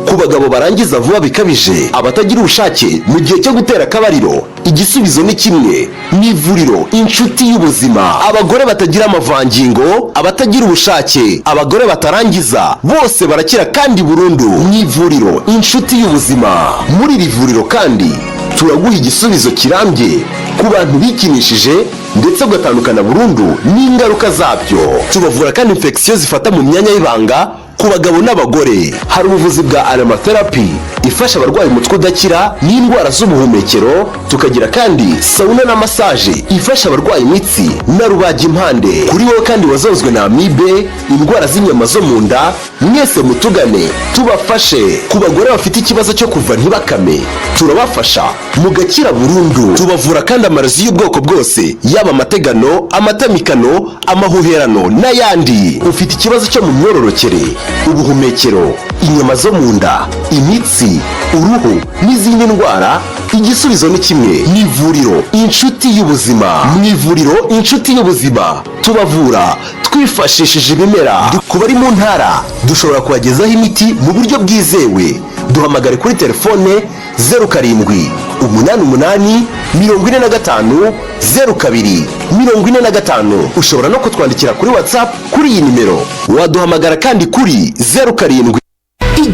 ku bagabo barangiza vuba bikabije, abatagira ubushake mu gihe cyo gutera akabariro, igisubizo ni kimwe, ni ivuriro Inshuti y'Ubuzima. Abagore batagira amavangingo, abatagira ubushake, abagore batarangiza, bose barakira kandi burundu mu ivuriro Inshuti y'Ubuzima. Muri iri vuriro kandi turaguha igisubizo kirambye ku bantu bikinishije ndetse ugatandukana burundu n'ingaruka zabyo. Tubavura kandi infection zifata mu myanya y'ibanga ku bagabo n'abagore. Hari ubuvuzi bwa aromatherapy ifasha abarwaye umutwe udakira n'indwara z'ubuhumekero. Tukagira kandi sauna na massage ifasha abarwaye imitsi na rubagimpande. Kuri wowe kandi wazozwe na amibe, indwara z'inyama zo mu nda, mwese mutugane tubafashe. Ku bagore bafite ikibazo cyo kuva ntibakame, turabafasha mugakira burundu. Tubavura kandi amarozi y'ubwoko bwose, yaba amategano, amatamikano, amahuherano n'ayandi. Ufite ikibazo cyo mu myororokere, ubuhumekero, inyama zo mu nda, imitsi, uruhu n'izindi ndwara, igisubizo ni kimwe, ni ivuriro Inshuti y'Ubuzima. Mu ivuriro Inshuti y'Ubuzima tubavura twifashishije ibimera. Ku bari mu ntara dushobora kubagezaho imiti mu buryo bwizewe. Duhamagare kuri telefone 0788450245. Ushobora no kutwandikira kuri WhatsApp kuri iyi nimero. Waduhamagara kandi kuri 07.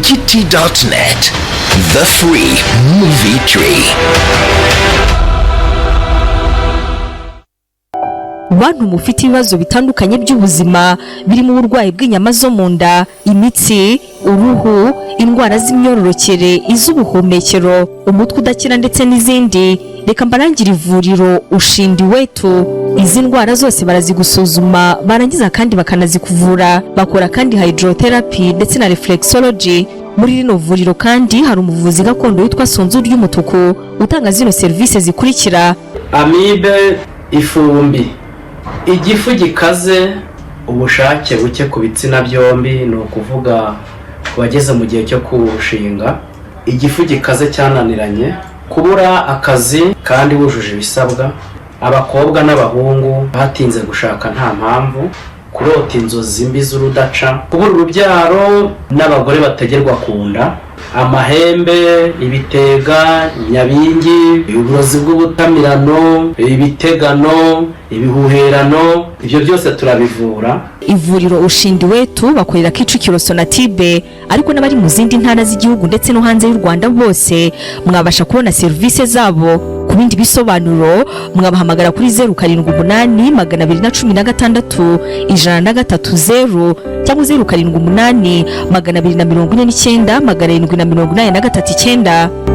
Igiti.net, the free movie tree. Bantu mufite ibibazo bitandukanye by'ubuzima, birimo uburwayi bw'inyama zo mu nda, imitsi, uruhu, indwara z'imyororokere, iz'ubuhumekero, umutwe udakira ndetse n'izindi, reka mbarangire ivuriro Ushindi Wetu. Izi ndwara zose barazigusuzuma, barangiza kandi bakanazikuvura. Bakora kandi hydrotherapy ndetse na reflexology. Muri rino vuriro kandi hari umuvuzi gakondo witwa Sonzu ry'Umutuku, utanga zino serivisi zikurikira: Amibe, ifumbi, igifu gikaze, ubushake buke ku bitsina byombi, ni ukuvuga ku bageze mu gihe cyo kurushinga, igifu gikaze cyananiranye, kubura akazi kandi wujuje ibisabwa, abakobwa n'abahungu batinze gushaka nta mpamvu, kurota inzozi mbi z'urudaca, kubura urubyaro n'abagore bategerwa ku nda, amahembe, ibitega, nyabingi, uburozi bw'ubutamirano, ibitegano, ibihuherano, ibyo byose turabivura. Ivuriro Ushindi Wetu bakorera Kicukiro Sonatube, ariko n'abari mu zindi ntara z'igihugu ndetse no hanze y'u Rwanda bose mwabasha kubona serivisi zabo. Ku bindi bisobanuro mwabahamagara kuri 0782161030 cyangwa 0782497839.